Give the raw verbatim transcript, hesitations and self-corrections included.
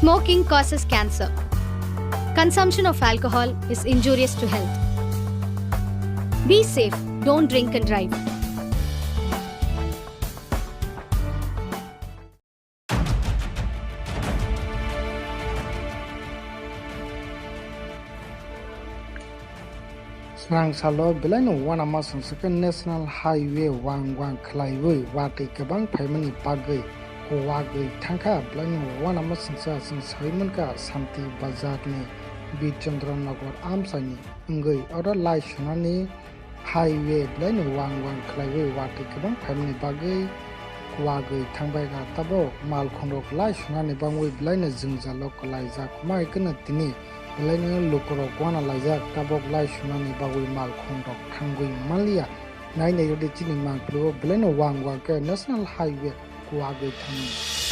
Smoking causes cancer. Consumption of alcohol is injurious to health. Be safe, don't drink and drive. Srang salo belaino uanama songsa khe National Highway wang wang khlaiwi watwi kwbang phaimani bagwi kuwagwi thangkha. Belaino uanama songsa chwng sawi mankha Santi Bazarni Birchandra Nagar amchaini wngwi oro lai sunani highway belaino wang wang khlaiwi watwi kwbang phaimani bagwi kuwagwi thangbaikha. Tabuk malkhungrok lai sunani bangwi belaino jwngjalo kwlaijak, mai kheno tini belaino lukurok uana laijak. Tabuk lai sunani bagwi malkhungrok thangwi manliya. Nai nai rwdi chini mangpili o belaino wang wang khe National Highway kuwagwi thangwi.